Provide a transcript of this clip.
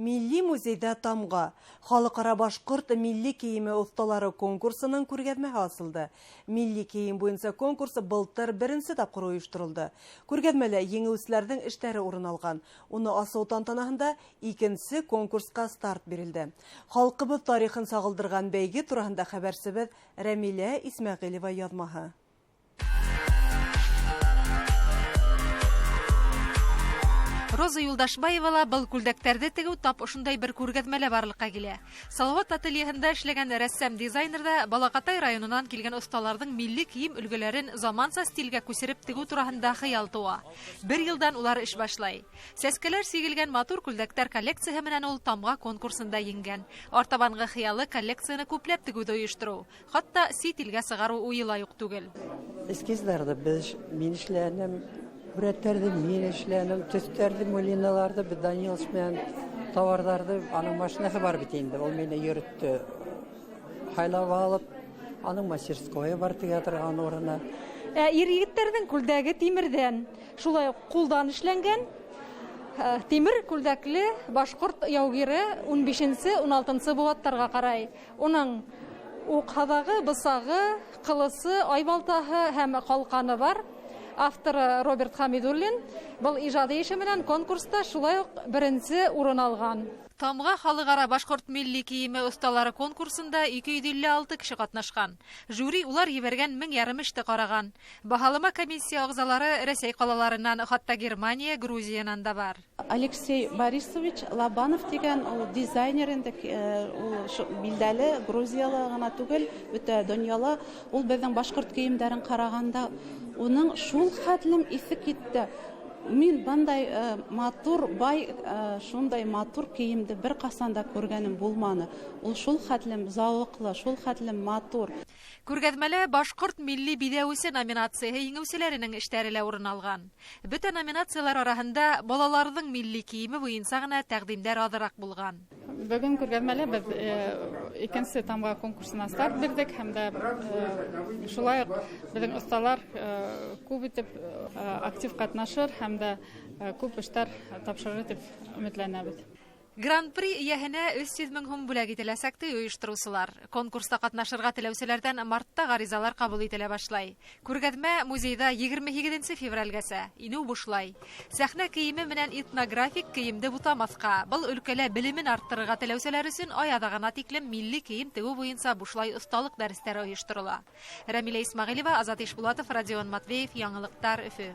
Милли музейҙа «Тамға» халыҡ-ара башҡорт милли кейеме оҫталары конкурсының күргәҙмәһе асылды. Милли кейем буйынса конкурс былтыр беренсе тапҡыр ойошторолдо. Күргәҙмәлә еңеүселәрҙең эштәре урын алған. Уны асыу тантанаһында икенсе конкурсҡа старт бирелде. Халҡыбыҙ тарихын сағылдырған бәйге тураһында хәбәрсебеҙ Рәмилә Исмәғилева яҙмаһы. Роза Юлдашбаева ла был күлдәктәрҙе тегеү тап ошондай бер күргәҙмәлә барлыҡҡа килә. Салауат ательеһында эшләгән рәссам-дизайнерҙа Балаҡатай районынан килгән оҫталарҙың милли кейем өлгөләрен заманса стилгә күсереп тегеү тураһында хыял тыуа. Бер йылдан улар эш башлай. Сәскәләр сигелгән матур күлдәктәр коллекцияһы менән ул «Тамға» конкурсында еңгән. Артабанғы хыялы коллекцияны күпләп тегеүҙе ойоштороу. Хатта сит илгә сығарыу уйы ла юҡ түгел. Эскизларҙы беҙ мин эшләнем, һүрәттәрҙе мин эшләнем, төҫтәрҙе, мулиналарҙы беҙ Данилович менән тауарҙарҙы, аның машинаһы бар бит инде, ул мине йөрөттө. Һайлап алып, аның мастерскойы бар тегә торған урыны. Ир егеттәрҙең күлдәге тимерҙән, шулай уҡ ҡулдан эшләнгән. Тимер күлдәкле башҡорт яугире 15-16 быуаттарға ҡарай. Уның уҡ һаҙағы, бысағы, ҡылысы, айбалтаһы һәм ҡалҡаны бар. Авторы Роберт Хамидуллин был ижади эше менән конкурста шулай уҡ беренсе урын алған. «Тамға» халыҡ-ара башҡорт милли кейеме оҫталары конкурсында 256 кеше ҡатнашҡан. Жюри улар ебәргән 1500 эште ҡараған. Баһалама комиссия ағзалары Рәсәй ҡалаларынан, хатта Германия, Грузиянан да бар. Алексей Борисович Лобанов тигән ул дизайнер инде, ул билдәле Грузияла ғына түгел, бөтә донъяла. Ул беҙҙең башҡорт кейемдәрен ҡарағанда уның шул хәтлем иҫе китте. Мин бындай матур, бай, шундай матур кейемде бер ҡасан да күргәнем булманы. Ул шул хәтлем зауыҡлы, шул хәтлем матур. Күргәҙмәлә башҡорт милли биҙәүесе номинацияһы еңеүселәренең эштәре лә урын алған. Бөтә номинациялар араһында балаларҙың милли кейеме буйынса ғына тәҡдимдәр аҙыраҡ булған. Бөгөн күргәҙмәлә беҙ икенсе «Тамға» конкурсына старт бирҙек һәм дә шулай уҡ беҙҙең оҫталар күп итеп актив ҡатнашыр һәм дә күп эштәр тапшырыр тип өмөтләнәбеҙ. Гран-при эйәһенә 300 мең һум бүләк ителәсәк, ти ойоштороусылар. Конкурста ҡатнашырға теләүселәрҙән мартта ғаризалар ҡабул ителә башлай. Күргәҙмә музейҙа 28 февралгәсә, инеү бушлай. Сәхнә кейеме менән этнографик кейемде бутамаҫҡа, был өлкәлә белемен арттырырға теләүселәр өсөн ай аҙағына тиклем милли кейем тегеү буйынса бушлай оҫталыҡ дәрестәре ойошторола. Рәмилә Исмәғилева, Азат Ишбулатов, Родион Матвеев, Яңылыҡтар, Өфө.